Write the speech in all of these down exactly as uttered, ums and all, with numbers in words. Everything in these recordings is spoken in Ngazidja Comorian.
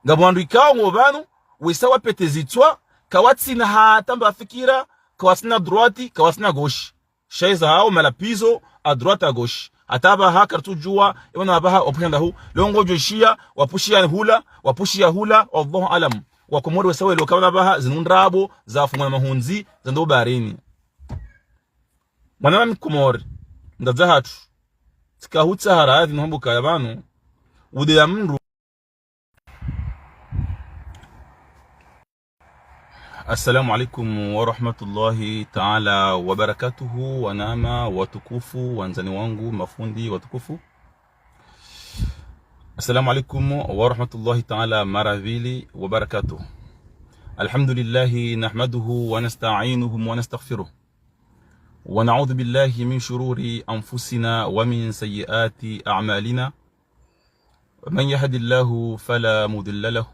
Ngapvo wandru ikao ngo pvanu, wesa wapete zitswa, kawatsina hata mba fikira, kawatsina droite, kawatsina gauche. Sha eza hawo malapizo, à droite, à gauche. Hata apvaha karitsudjuwa, epvanu apvaha wapusha ndahu, leo ngodjo shiya, wapushiya hula, wapushiya hula, wallahu alam. Wakomori wesa welewe uka pvanu apvaha, zinu ndrabo, za fumwa na mahundzi, za ndo baharini. Mwanama mkomori, mdzadze hatru, tsika hutsaha radhi no hamba ukaya pvanu, ude ya mndru. Assalamu alaikum wa rahmatullahi ta'ala wa barakatuhu, wanama watukufu, wandzani wangu, mafundi watukufu. Assalamu alaikum wa rahmatullahi ta'ala mara pvili wa barakatuh. الحمد لله نحمده ونستعينه ونستغفره، ونعوذ بالله من شرور أنفسنا ومن سيئات أعمالنا. من يهد الله فلا مضل له،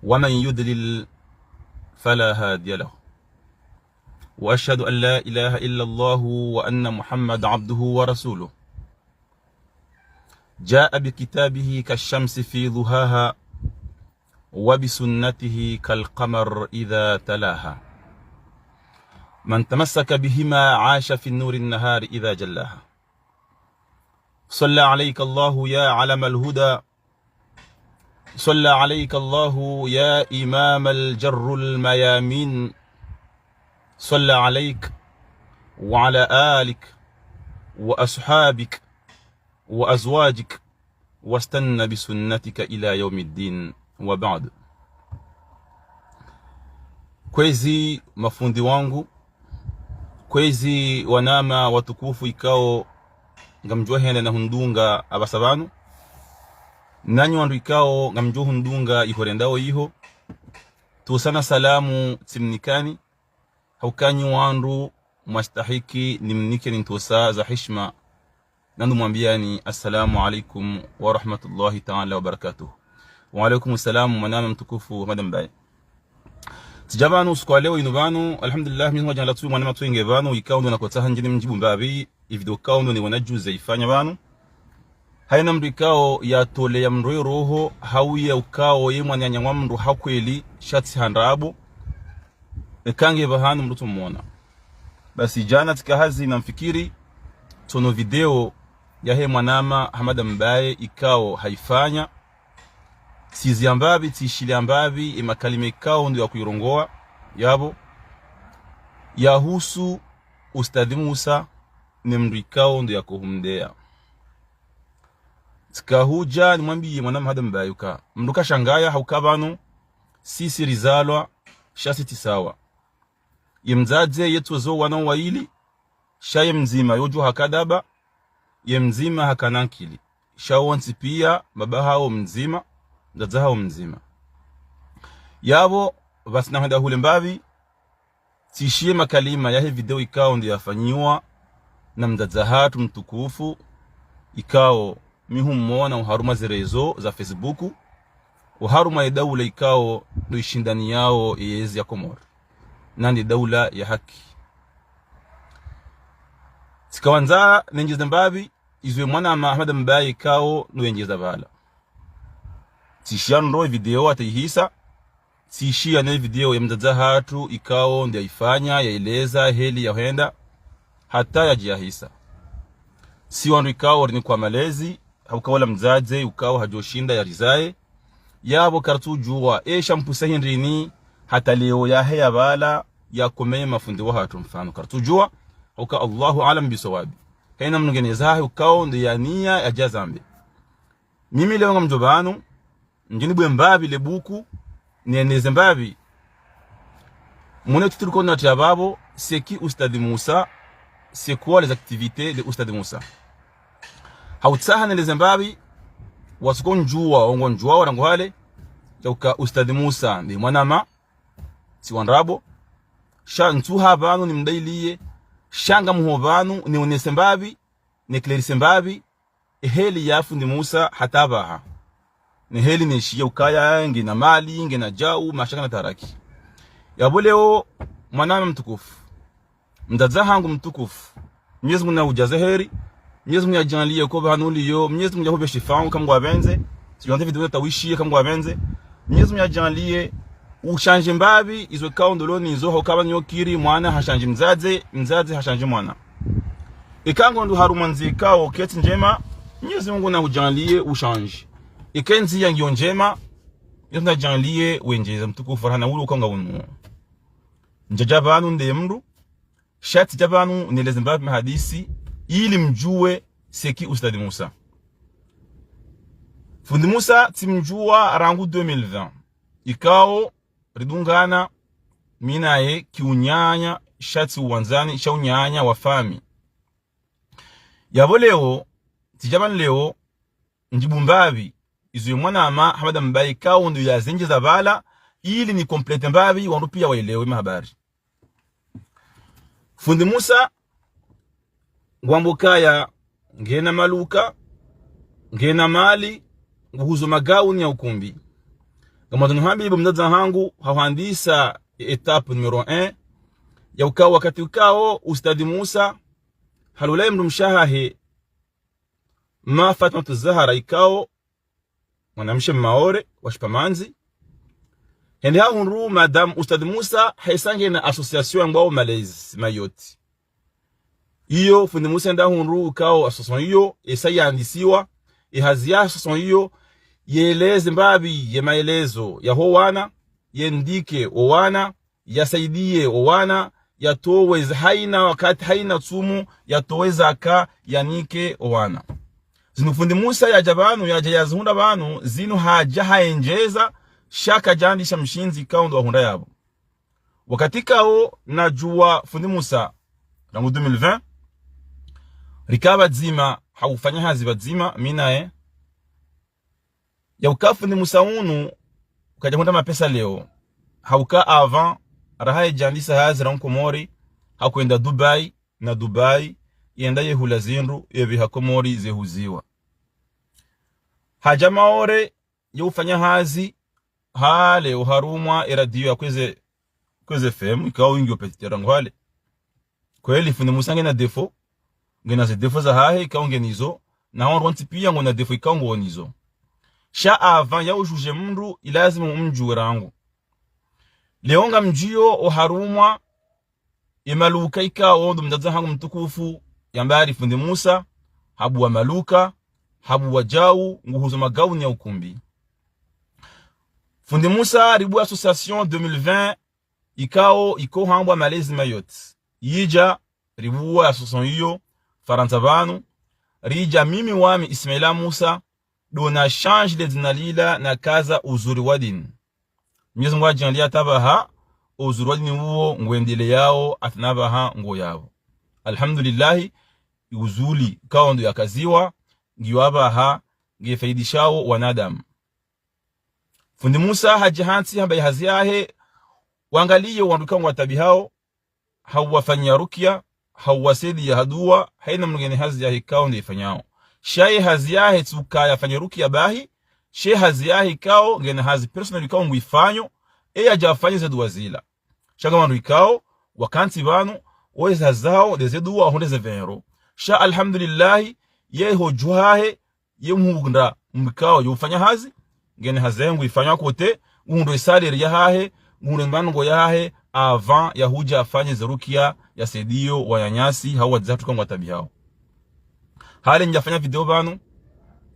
ومن يضلل فلا هادي له. وأشهد أن لا إله إلا الله وأن محمدا عبده ورسوله. جاء بكتابه كالشمس في ضحاها، وبسنته كالقمر إذا تلاها. من تمسك بهما عاش في نور النهار إذا جلاها. صلى عليك الله يا علم الهدى، صلى عليك الله يا إمام الجر الميامين، صلى عليك وعلى آلك وأصحابك وأزواجك واستن بسنتك إلى يوم الدين، وبعد. Kwezi mafundi wangu, kwezi wanama watukufu ikao ngamdjo henda na hundunga apvasa pvanu, nanyi wandru ikao ngamdjo hundunga iho rendao iho, ntsosa na salamu tsimnikani, hauka nyi wandru mwastahiki nimnikeni ntsosa za hishima, nandu mwambiyani, assalamu alaikum wa rahmatullahi ta'ala wa barakatuh. Wa alaikum salam, mwanama mtukufu Hamada Mbaye. Tsidja pvanu usiku wa leo inu pvanu, alhamdulillah, Mwenyezi Mungu hadjaanlia tsu mwanama twenge pvanu, ikao ndo nakotsaha ndjeni mdjibu mbapvi, ivideo ikao ndo niwona juzi ifanya pvanu. Haina mndru ikao yatole ya mndru roho, hauya ukao ye mwananya wa mndru ha kweli, sha tsi ha ndrabo. Eka nge pvahanu mndru tsumwona. Basi djana tsika hazi namfikiri, tsono video yahe mwanama Hamada Mbaye ikao haifanya. Tsiziya mbapvi, tsiishiya mbapvi, e makalima ikao ndo yakuirongowa, yapvo. Yahusu Ustadhi Musa, ne mndru ikao ndo yakohumdeya. Tsika hudja nimwambiye mwanama Hamada Mbaye uka, mndru kashangaya hauka pvanu, sisi rizalwa, sha tsi sawa. Ye mdzadze yetsozo wana waili, sha ye mdzima yodjo hakadaba, ye mdzima hakana nkili. Sha wontsi piya, baba hawo mdzima, mdzadze hawo mdzima. Yapvo, pvatsina hwenda hule mbapvi, tsiishiye makalima yahe video ikao ndo yafanyiwa na mdzadze hatru mtukufu, ikao mi humwona oharumwa ze réseaux za Facebook, oharumwa ye daula ikao ndo ishindaniyawo ye yezi ya Komori. Nandi daula ya haki. Tsika wandza nendjeze mbapvi, izo ye mwanama Hamada Mbaye ikao ndo yendjeza pvala. Tsiishiya ndro video hata ihisa, tsiishiya ne video ya mdzadze hatru ikao ndo yaifanya, yaeleza heli yahenda, hata yadjiyahisa. Si wandru ikao rinikwa malezi, hauka wola mdzadze ukao hadjoshinda yarizaye. Yapvo karitsudjuwa, esha mpvusa hindrini, hata leo yaheya pvala, yakomeye mafundi wahatru mfano. Karitsudjuwa, hauka Allahu alam bisawabi. Haina mndru ngena zahe ukao ndo yaniya yadja zambe. Mimi leo ngamdjo pvanu, ndjeni bwe mbapvi le buku, neneze mbapvi. Mone titre ko natriya pvapvo, c'est qui Ustadhi Musa, c'est quoi les activités de Ustadhi Musa. Hautsaha neneze mbapvi, watsuko ndjuwa, ongo ndjuwa, warangu hale, yauka Ustadhi Musa, nde mwanama, tsi wa ndrabo, sha ntsuha pvanu nimdailiye, sha ngamho pvanu, nionese mbapvi, ne éclaircisse mbapvi, eheli ya fundi Musa hata pvaha. Ne heli ne shiya ukaya, ngena mali, ngena djau, mashaka na taraki. Yapvo leo, mwanama mtukufu. Mdzadze hangu mtukufu. Mwenyezi Mungu nahudjaze heri. Mwenyezi Mungu yadjaanliye ko pvahanu uliyo. Mwenyezi Mungu yahupve shifa, uka Mungu yapvendze. Tsidjo hwandza video tawishiye kangwapvendze. Mnyezi Mungu yadjaanliye ushanje mbapvi izo ikao ndo leo nizo, hauka pvanu yo kiri mwana hashanji mdzadze, mdzadze hashanji mwana. Eka ngo ndo harumwa ndzia ikao kaitsi ndjema, Mnyezi Mungu nahudjaanliye ushanje. Eka ndzia ngiyo ndjema, Mnyezi Mungu nadjaanliye wendjeza mtukufu rahana ule ukao ngawunuwo. Ndjadja pvanu nde mndru, sha tsidja pvanu neleze mbapvi mahadisi, ili mdjuwe c'est qui Ustadh Musa. Fundi Musa tsimdjuwa rangu deux mille vingt. Ikao ridungana mi naye kiunyanya, sha tsi uwandzani, sha unyanya wa fami. Yapvo leo, tsidja pvanu leo, ndjibu mbapvi izo ye mwanama Hamada Mbaye ikao ndo yazendjeza pvala, ili ni complète mbapvi wandru piya waelewe mahabari. Fundi Musa, ngwambo ukaya ngena maluka, ngena mali, nguhuzo magauni ya ukumbi. Ngamwandzo nuhambiye bo mdzadze hangu, hahwandisa étape numéro un, ya ukao wakati ukao Ustadh Musa halola ye mdrumshe wahahe, Ma Fatmatu Zahara ikao mwanamshe Mmaore wa Shipamandzi. Hende hahundru Madame Ustadh Musa hesa ngena association yambwao Malezi Mayotte. Iyo, Fundi Musa hende hahundru ukao association iyo, esa yandisiwa, ye hazi ya association iyo, yeleze mbapvi ye maelezo yaho wana, yendike o wana, yasaidiye o wana, yatowe ze haina wakati haina tsumu, yatowe zaka, yanike o wana. Zinu Fundi Musa yadja pvanu, yadja yazihundra pvanu, zinu hadja haendjeza, sha kadjandisa mshindzi ikao ndo wahundra yapvo. Wakati ikao nadjuwa Fundi Musa, rangu deux mille vingt, rika pvadzima, haufanya hazi pvadzima, mi naye, ya uka Fundi Musa unu, kadjahundra mapesa leo. Hauka avant, raha yadjandisa hazi rangu Komori, hakwenda Dubai, na Dubai, yenda yehula zindru, yepviha Komori zehuziwa. Hadja Maore, yeufanya hazi, hale oharumwa e radio ya Kwezi, Kwezi F M, ikao ingiyo petite rangu hale. Kweli Fundi Musa ngena défaut, ngena ze défaut zahahe ikao ngenizo, na wandru wontsi piya ngwona défaut ikao ngwonizo. Sha avant ya ujuje mndru, ilazimu umdjuwe rangu. Leo ngamdjiyo oharumwa ye maluka ikao ndo mdzadze hangu mtukufu yamba ari Fundi Musa, habuwa maluka, habuwa djau, nguhuzo magauni ya ukumbi. Fundi Musa, ribuwa association deux mille vingt, ikao iko hambwa Malezi Mayotte. Yidja, ribuwa association iyo, Farantsa pvanu, ridja mimi wami Ismaila Musa, ndo nashanje le dzina lila nakaza Uzuri wa Dini. Mnyezi Mungu hadjaanliya hata pvaha, Uzuri wa Dini uwo ngwendeleyao, hata na pvaha ngo yapvo. Alhamdulillahi, Uzuri ikao ndo yakaziwa, ngiyo apvaha, ngefaidishao wanadamu. Fundi Musa hadja hantsi hamba ye hazi yahe, wangaliye wandru ikao ngwatabihao, hauwafanya rukiya, hauwasaidiya ha duwa, haina mndru ngena hazi yahe ikao nde ifanyao. Sha ye hazi yahe tsi ukaya afanye rukiya bahi, sha ye hazi yahe ikao ngena hazi personnel ikao nguifanyo, eye yadja afanye ze duwa zila. Sha nga wandru ikao, wakantsi pvanu, wo eze hazi zawo, nde ze duwa, ho nde ze vero. Sha alhamdulillahi, ye ho dju hahe, ye mhundra mndru ikao yo ufanya hazi, ngena hazi yahe nguifanyao kote, nguhundro ye salaire yahahe, nguhundro ye mbandrongo yahahe, avant ya hudja afanye ze rukiya, yasaidiyo wananyasi, hau wadzadze hatru ikao ngwatabihao. Hale ndjafanya video pvanu,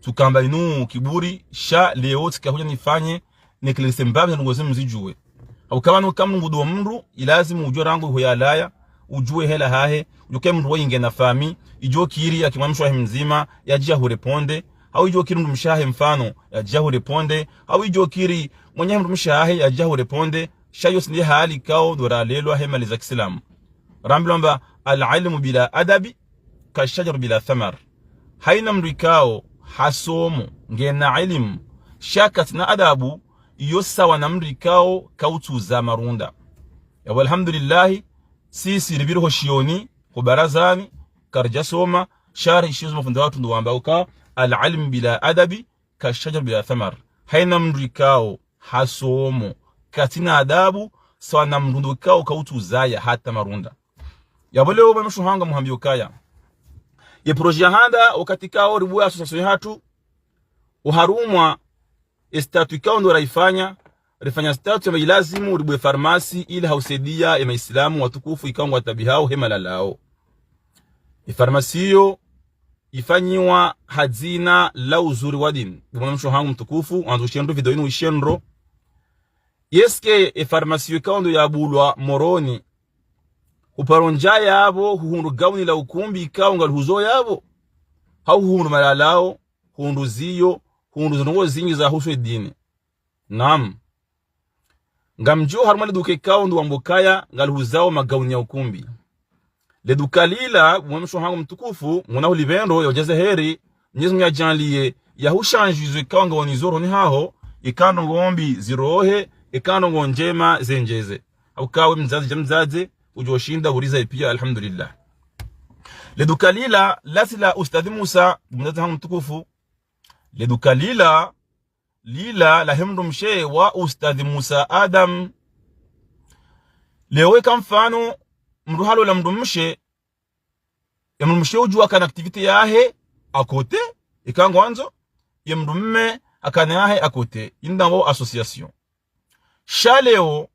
tsi ukamba inu kiburi, sha leo tsika hudja nifanye, nekelese mbapvi na ndrongo zinu mzidjuwe. Hauka pvanu eka mndru ngudo mndru, ilazimu udjuwe rangu iho yalawa, udjuwe hali yahahe, udjuwe ke mndru waye ngena fami, idjo kiri yake mwanamshe wahe mdzima, yadja hureponde, hau idjo kiri mdrumshe wahe mfano, yadja hureponde, hau idjo kiri mwananya mdrumshe wahe, yadja hureponde, sha yo tsi nde hali ikao ndo ralelwa he malezi ya kiislamu. Rambilwa amba, العلم بلا أدب كالشجر بلا ثمر. Haina mndru ikao hasomo, ngena ilimu, sha katsina adabu, iyo sawa na mndru ikao kautsuza marunda. Yapvo alhamdulillahi, sisi ripviri ho shiyoni, ho barazani, karidja soma, sha rishiyo zo mafundi watru ndo wamba uka, العلم بلا أدب كالشجر بلا ثمر. Haina mndru ikao hasomo, katsina adabu, sawa na mndru ndo ikao kautsuzaya hata marunda. Yapvo leo mwanamshe hangu muhambiyo ukaya, ye projet ya handa, wakati ikao ribuwa association yahatru, oharumwa e statut ikao ndo rayifanya, rifanya statut yamba ilazimu ribue farmasi ili hawusaidia ye maislamu watukufu ikao ngwataabihao he malalao. E farmasi iyo ifanyiwa ha dzina la Uzuri wa Dini. Bo mwanamshe hangu mtukufu, wandzo ushendro video inu ushendro. Est-ce que e farmasi iyo ikao ndo yabulwa Moroni, huparo ndja yapvo, huhundru gauni la ukumbi ikao ngalihuzo yapvo, hau huhundru malalao, huhundru ziyo, huhundru zindrongo zinji zahusu e dini? Naam. Ngamdjo harumwa le duka ikao ndo wamba ukaya ngalihuzao magauni ya ukumbi. Le duka lila, bo mwanamshe hangu mtukufu, Mngu nahulipve ndro, yahudjaze heri, Mwenyezi Mungu yadjaanliye, yahushandjize ikao ngawono izo rohoni haho, ikao ndrongo mbi zirohe, ikao ndrongo ndjema zendjeze. Hauka we mdzadze dja mdzadze, udjo shinda uriza ipia, alhamdulillah. Le duka lila, lasi la Ustadh Musa, bo mdzadze hangu mtukufu. Le duka lila, lila lahe mdrumshe wa Ustadh Musa Adam. Leo eka mfano, mdru halola mdrumshe, ye mdrumshe udjuwa kana activité yahe à côté, ikao ngwandzo, ye mdrume akana yahe à côté, indambo association. Sha leo,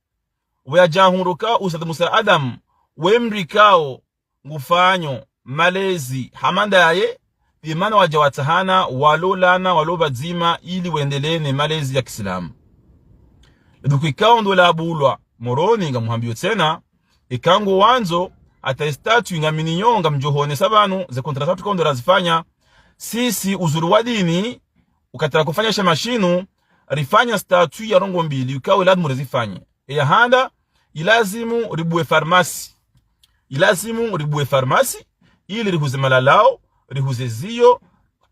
we yadjahundru ka Ustadh Musa Adam, we mdru ikao ngufanyo malezi hama ndaye, pvimana wadja watsahana, walolana, walo pvadzima, ili wendelee ne malezi ya kiislamu. Le duka ikao ndo labulwa Moroni, ngamhambiyo tsena, ikao ngwandzo, hata e statut ngamininayo, ngamdjo honesa pvanu, ze contrat zatru ikao ndo razifanya, sisi Uzuri wa Dini, wakati rakofanya shama shinu, rifanya statut ya ndrongo mbili, ikao ilazimu rizifanye. Eya handa, ilazimu ribue farmasi. Ilazimu ribue farmasi, ili rihuze malalao, rihuze ziyo,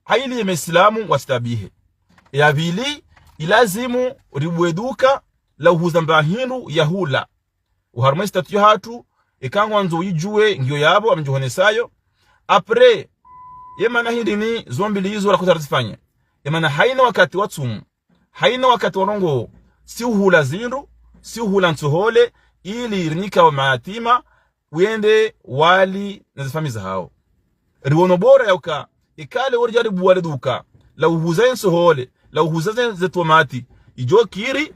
ha ili ye maislamu watsitaabihe. Eya pvili, ilazimu ribue duka la uhuza mba hindru ya hula. Oharumwa e statut yahatru, ikao ngwandzo uyidjuwe ngiyo yapvo, ngamdjo honesayo. Après, ye mana hindri ni zo mbili izo rakotsaha rizifanye. Ye mana haina wakati wa tsumu, haina wakati wa ndrongo, si uhula zindru, si uhula ntsohole, ili rinika wo mayatima, wende wali na ze famiyi zahao. Riwono bora yauka, ikale wori djaribu wale duka, la uhuza ye ntsohole, la uhuza ze, ze tomati, idjo kiri,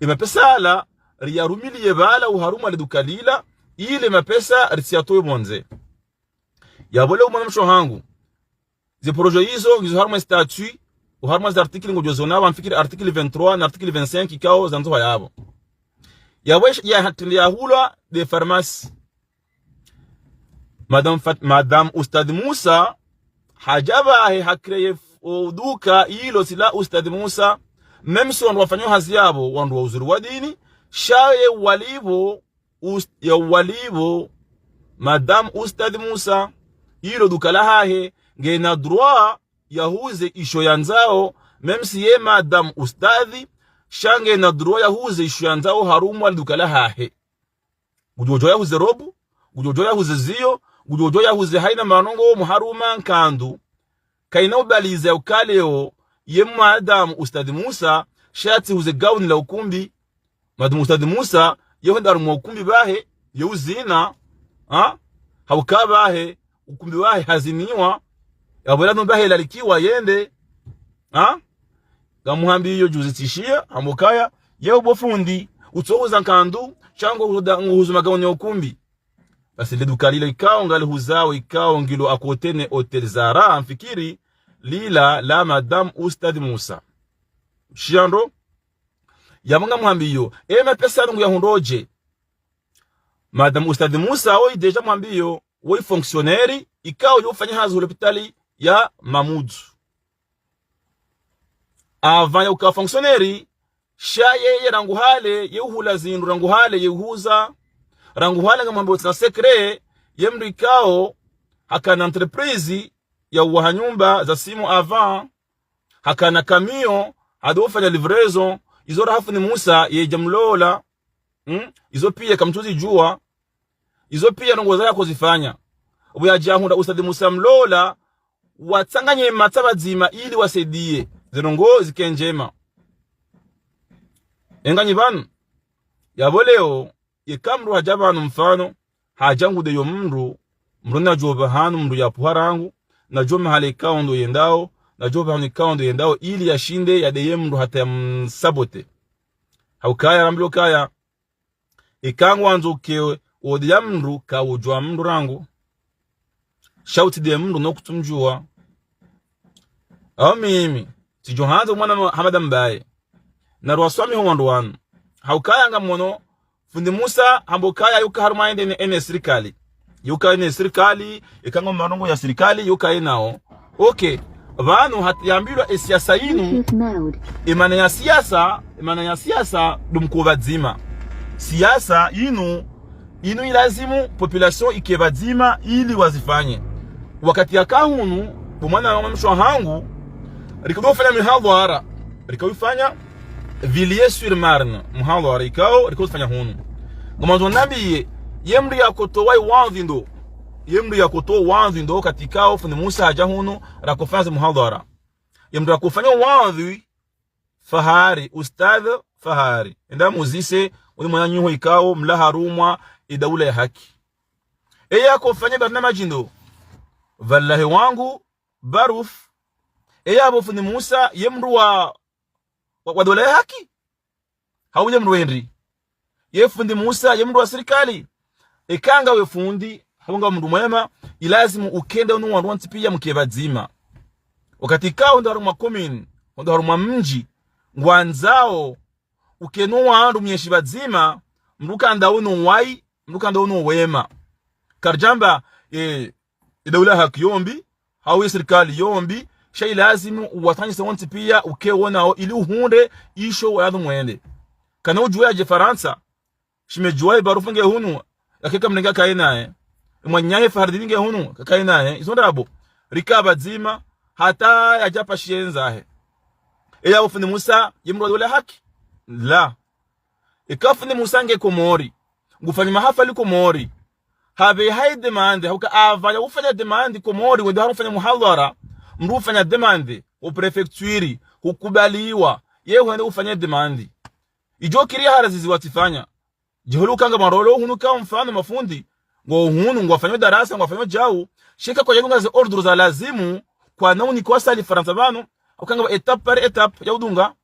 ye mapesa yala, riyarumiliye pvala oharumwa le duka lila, ili ye mapesa ritsiyatowe pvondze. Yapvo leo mwanamshe hangu, ze projet izo, ngizo harumwa e statut, oharumwa ze article ngodjo zona, ngamfikiri article vingt-trois na article vingt-cinq ikao zandzo ha yapvo. Yapvo ya hatrende ya hulwa de farmasi. Madame Fat-, Madame Ustadh Musa, hadja pvahe ha créer o duka ilo si la Ustadh Musa, même si wandru wafanyao hazi yapvo, wandru wa Uzuri wa Dini, sha ye walipvo, Ust-, ya walipvo, Madame Ustadh Musa, ilo duka lahahe, ngena droit yahuze isho yandzao, même si ye Madame Ustadh, sha ngena droit yahuze isho yandzao harumwa le duka lahahe. Ngudjo djo yahuze robu, ngudjo djo yahuze ziyo, ngudjo djo yahuze haina manongo mharumwa nkandu. Kaina ubaliza yauka leo, ye Madame Ustadh Musa, sha yatsihuze gauni la ukumbi, Madame Ustadh Musa, ye hwenda harumwa ukumbi pvahe, ye uzina, ha? Hauka pvahe, ukumbi wahe haziniwa, yapvo ila no pvahe lalikiwa yende, ha? Ngamhambiyo juzi tsishiya, hamba ukaya, ye ubo fundi, utsohuza nkandu, sha ngohuda-, ngohuza magauni ya ukumbi. Basi le duka lila ikao ngalihuzao ikao ngilo à côté ne Hotel Zara, ngamfikiri, lila la Madame Ustadh Musa. Shiya ndro, yapvo ngamhambiyo, e mapesa yanu nguyahundrudje? Madame Ustadh Musa, woyi déjà ngamhambiyo, woyi fonctionnaire, ikao yo ufanya hazi ho lapitali ya Mamudzu. Avant ya uka fonctionnaire, sha yeye rangu hale, ye uhula zindru rangu hale, ye uhuza, rangu hale ngamhambiyo tsina secret, ye mdru ikao, hakana entreprise ya uwaha nyumba za simu avant, hakana camion, hado ufanya livraison, izo raha fundi Musa, yedja mlola, hmm? Izo piya kamtsuzidjuwa, izo piya ndrongo zaya kozifanya. Opvo yadja hundra Ustadh Musa mlola, watsanganye matsa pvadzima ili wasaidiye, ze ndrongo zike ndjema. Enganyi pvanu, yapvo leo, yeka mdru hadja pvanu mfano, hadja ngudeyo mdru, mdru nadjo pvahanu mdru yapvo harangu, nadjo mahala ikao ndo yendao, nadjo pvahanu ikao ndo yendao ili yashinde yadeye mndru hata yamsabote. Haukaya rambilwa ukaya, eka ngwandzo uke ode ya mndru, kaudjuwa mndru rangu. Sha utsideye mndru no kutsumdjuwa. Au mimi, tsidjo handza mwana Hamada Mbaye. Na rwaswamiho wandru wanu. Haukaya ngamono, fundi Musa, hamba ukaya yuka harumwa ende ne, ene sirikali. Yuka ene sirikali, ikao ngo marongo ya sirikali, yuka enao. Ok. Pvanu hata yambilwa e siasa inu, imana ya siasa, imana ya siasa, ndo mkuu pvadzima. Siasa inu, inu ilazimu population ike pvadzima ili wazifanye. Wakati yaka hunu, bo mwana wa mshe wahangu, rikao ufanya mihadhara, rikao ufanya Villiers-sur-Marne, muhadhara ikao rikao ufanya hunu. Ngamandzo nambiye, ye mndru yakotowa iwandzi ndo, ye mndru yakotowa iwandzi ndo wakati ikao fundi Musa hadja hunu, rakofanya ze muhadhara. Ye mndru yakofanya iwandzi, Fahari, Ustadh Fahari. Enda muzise, uli mwananyuho ikao mlawa harumwa idaula ya haki. Eye yakofanya barnamaji ndo, pvalahi wangu, Baruf. Eye abo fundi Musa, ye mndru wa, wa, wa daula ya haki. Hau ye mndru wendri. Ye fundi Musa, ye mndru wa sirikali. Eka ngawe fundi, hau ngawe mndru mwema, ilazimu ukende unu wandru wontsi piya muke pvadzima. Wakati ikao ndo harumwa commune, ndo harumwa mdji, ngwandzao, ukenu wandru mwenshi pvadzima, mndru kandza unu wayi, mndru kandza unu wema. Karidjamba, eh, idaula haki yo mbi, hau ye sirikali yo mbi, sha ilazimu uwatanyise wontsi piya uke wonao ili uhundre isho walazimu wende. Kana udjuwa yadje Farantsa, shime djuwa ibarufu nge hunu, yakeka mrenga kaye naye. Imwanyahe Fahardini nge hunu, kakaye naye. Izo ndrabo, rika pvadzima, hata yadja pashiye ndzahe. Eya ufundi Musa, ye mndru wa daula haki? La. Eka fundi Musa nge Komori, ngufanyo mahafali Komori, hapve hayi demande, hauka apvaya ufanya demande Komori, wende harumwa ufanya muhadhara, mndru ufanya demande, o préfecture, hukubaliwa, ye hwende ufanya demande. Idjo kiri hara zizi watsifanya. Djihulu kanga marolo hunu ka mfano mafundi, ngo hunu, ngwafanyo darasa, ngwafanyo djau, sha eka kwadjadunga ze ordre za lazimu, kwana unikiwa salle Farantsa pvanu, ukanga étape par étape ya udunga,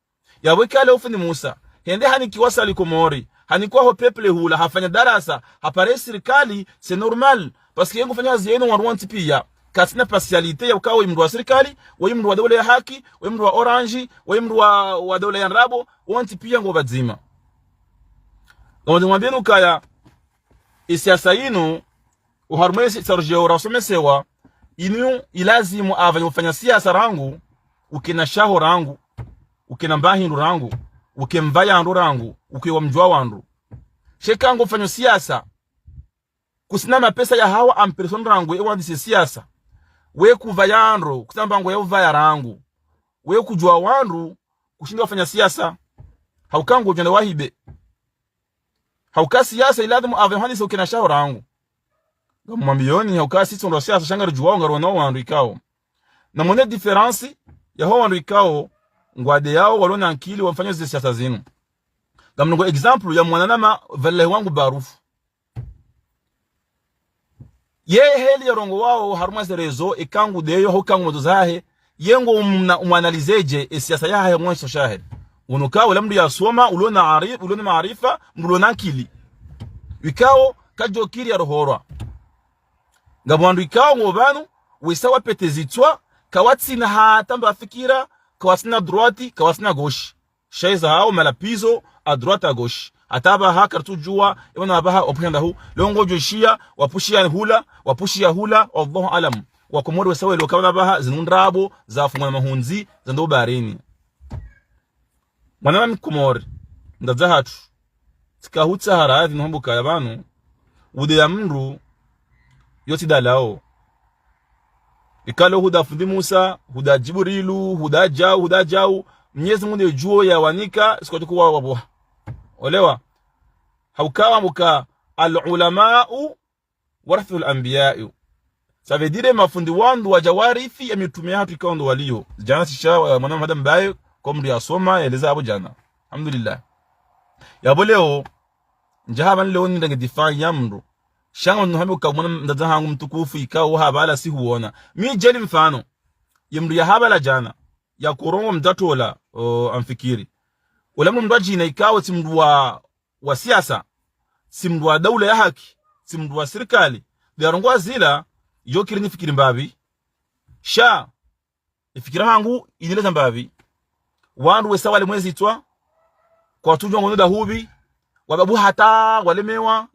yapvo ikale ufundi Musa. Hende hanikiwa salle Komori, hanikiwa ho peuple hula, hafanya darasa, hapare sirikali, c'est normal. Parce que ye ngufanya hazi yenu wandru wontsi piya. Katsina partialité ya ukao we mndru wa sirikali, we mndru wa daula ya haki, we mndru wa orange, we mndru wa, wa daula ya ndrabo, wontsi piya ngo pvadzima. Ngamandzo nimwambiyeni ukaya, isiasa inu, oharumwa isi, sarujeo rasomesewa, inu ilazimu apvaya ufanya siasa rangu, ukena shaho rangu, ukena mbahindru rangu, uke mvaya ndru rangu, uke wa mdjuwa wandru. Sha eka ngufanyo siasa, kutsina mapesa ya hawa en personne rangu, e wandise siasa. We kuvaya ndro, kutsina mbango ya uvaya rangu. We kudjuwa wandru, kushindi wafanya siasa. Hauka ngudjwenda wahibe. Hauka siasa ilazimu apvaya handise ukena shaho rangu. Ngamwambiyoni, hauka sisi ndo siasa sha ngaridjuwao ngarionao wandru ikao. Namone différence ya ho wandru ikao, ngwadeyao, walona ankili, wamfanyo ze siasa zinu. Ngamnongo exemple ya mwananyama pvalahi wangu Barufu. Ye heli ya rongowao harumwa ze réseaux, eka ngudeyo, hauka ngu modo zahe, ye ngo umna, umwanalize dje, e siasa yahahe mwenso shahe. Unuka, ula mndru yasoma, ulona ari, ulona maarifa, mndru ulona ankili. Ikao, kadjokiri ya rohorwa. Ngapvo wandru ikao ngo pvanu, wesa wapete zitswa, kawatsina hata mba fikira, kawatsina droite, kawatsina gauche. Sha iza hao malapizo, à droite, à gauche. Hata apvaha karitsudjuwa, e wana apvaha wapusha ndahu, leo ngodjo shiya, wapushiya hula, wapushiya hula, wallahu alam. Wakomori wesa welewe ukaya apvaha, zinu ndrabo, za fumwa na mahundzi, za ndo baharini. Mwananyama mkomori, ndadza hatru. Tsika hutsaha radhi no hamba ukaya pvanu, udeya mndru, yo tsi dalao. Ikalo huda fundi Musa, huda Djibrilu, huda djau, huda djau, Mnyezi Mungu nde djuo ya wanika, siku watuku wa wabuha. Olewa, hauka wamba uka العلماء ورثة الأنبياء. Ça veut dire mafundi wandru wadja warithi ya mitrume yahatru ikao ndo waliyo. Djana sisha, eh, mwana Muhammad Mbaye, ko mndru yasoma, yaeleza apvo djana. Alhamdulillah. Yapvo leo, ndjaha pvanu leo nirenge difa ya mndru. Sha ngamnuhambe uka mwana mdzadze hangu mtukufu ikao hapvala sihuona. Mi djeli mfano. ye mndru ya habala djana, ya korongo mdzatola, o, amfikiri. Ola mndru mndru adjina ikao tsi mndru wa, wa siasa, tsi mndru wa daula ya haki, tsi mndru wa sirikali, de arongoa zila, yo kiri nifikiri mbapvi. Sha, ifikira hangu inileza mbapvi. Wandru wesa wale mwezitswa, kwatsudjuwa ngono dahupvi, wababu hata walemewa,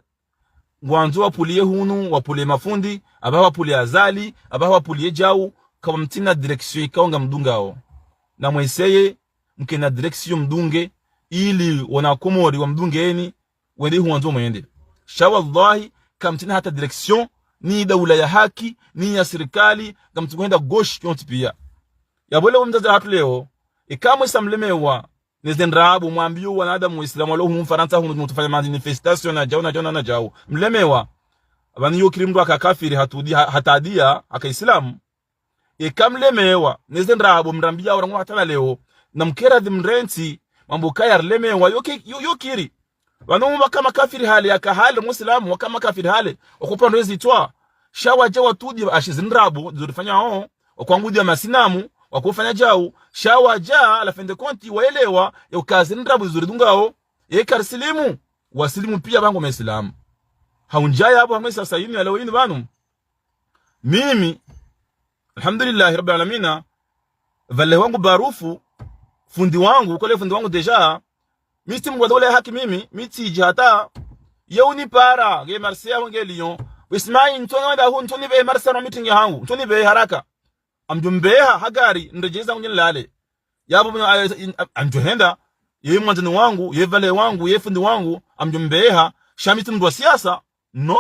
ngwandzo wapuliye hunu, wapuliye mafundi, aba wapuliye Azali, aba wapuliye djau, kamtsina direction ikao ngamdungao. Na mweseye, mkena direction mdunge, ili wana Komori wamdungeni, wende huwandzo mwende. Sha wallahi, kamtsina hata direction, ni daula ya haki, ni ya sirikali, kamtsukwenda gauche yontsi pia. Yapvo leo mdzadze hatru leo, eka mwesa mlemewa, neze ndrabo, mwambiyo wanadamu wa Islamu, walo hunu Farantsa hunu, mtsufanya manifestation na djau, na djau, na, na djau. Mlemewa, apvanu yo kiri mndru aka kafiri hatudi, ha, hatadia, aka Islamu. Eka mlemewa, neze ndrabo mrambiya orangu hata na leo, na mkeradhi mrentsi, mambo kaya rilemewa, yo ki-, yo, yo kiri. Pvanu waka makafiri hale, yaka hale, Muislamu, waka makafiri hale, wakopa ndo ezitswa. Sha wadja watudi, ashi zindrabo, zurifanya ho, wakwangudia masinamu, wakofanya djau, sha wadja, à la fin de compte, waelewa, ya uka zindrabo zuridungao, eka risilimu, wasilimu pia pvangu Maislamu. Haundjaya apvo hamwe sasa yinu ya leo yinu pvanu. Mimi, alhamdulillahi rabbil alamina, pvale wangu Barufu, fundi wangu, kole fundi wangu déjà, mi tsi mndru wa daula ya haki mimi, mi tsidji hata, ye unipara, nge Marseille aho nge Lyon, wismai, ntsona wenda hu, ntsoni pve Marseille no meeting hangu, ntsoni pve haraka. Amdjo mbeha, ha gari, ndredjeza ngunye nilale. Yapvo mna, a, in, a, amdjo henda, ye mwandzani wangu, ye pvale wangu, ye fundi wangu, amdjo mbeha, sha mi tsi mndru wa siasa, no?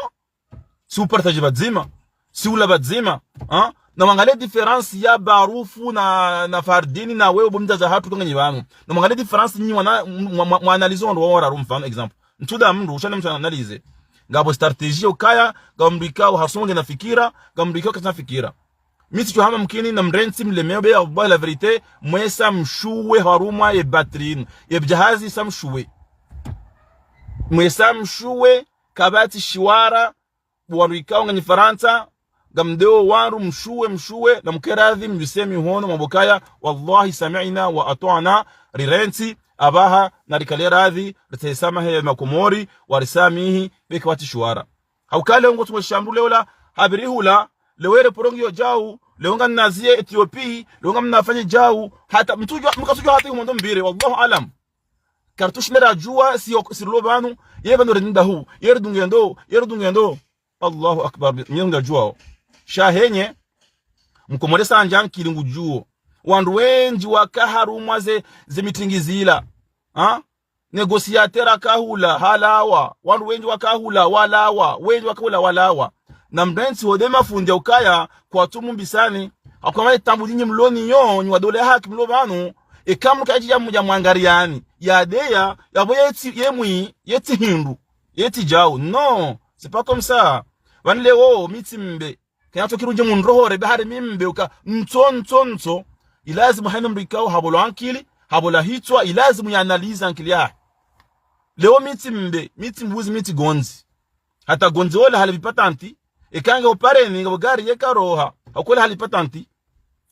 Si upartager pvadzima, si ula pvadzima, ha? Na mwangalie différence ya Barufu na, na Fardini na wewe bo mdzadze hatru kanganyi pvanu. Na mwangalie différence nyi mwana, mwa, mwa, mwa analyser wandru wararu mfano, exemple. Ntsuda mndru, ushane mndru analyser. Ngapvo stratégie ukaya, ngapvo mndru ikao hasonge na fikira, ngapvo mndru ikao katsina fikira. Mi tsidjo hamba mkini na mrentsi mlemewa be ya la vérité, mwesa mshuwe harumwa ye batterie inu. Ye bidjahazi sa mshuwe. Mwesa mshuwe, kapvatsi shiwara, wandru ikao nganyi Farantsa, ngamdeo wandru mshuwe, mshuwe, na mkeradhi, mdjuse mihono, mambo kaya, wallahi sami'na wa atwa'na, rirentsi, apvaha, na rikale radhi, ritsahisa mahe ya Makomori, warisamihi, be kapvatsi shiwara. Hauka leo ngo tumwe shambu leo la, habiri hula, leo ere porongi yo djau, leo nga nazie Ethiopie, leo nga mnafanye djau, hata, mtsudjua, mkatsudjua hata yumondo mbire, wallahu alam. Kartushi nera djua, si yo, si rilo pvanu, ye pvanu redinda hu, ye redungendo, ye redungendo. Allahu Akbar, mnye nda djuao. Sha henye, mkomori sa ndja nkili ngudjuo. Wandru wendji waka harumwa ze, ze meeting zila. Ha? Négociateur akahula, halawa. Wandru wendji wakahula, walawa. Wendji wakahula, walawa. Na mrentsi hode mafundi ya ukaya, kwatsu mumbisani. Hakwamba ye tambu nyinyi mloni yo, nyi wa daula ya haki mlo pvanu. Eka mkaji ya mdja mwangariyani. Ya deya, yapvo yetsi, yemwi, yetsi hindru. Yetsi djau. Non, c'est pas comme ça. Pvanu leo, mi tsi mbe. Kenya tso kiri udje munrohore, be hari mi mbe uka, ntso, ntso, ntso. Ilazimu haina mndru ikao, habola ankili, habola hitswa, ilazimu ya analyse ankili yahe. Leo mi tsi mbe, mi tsi mbuzi, mi tsi gondzi. Hata gondzi ola hali vipatanti, eka nge upareni, nge bugari yeka roha, hakola hali vipatanti.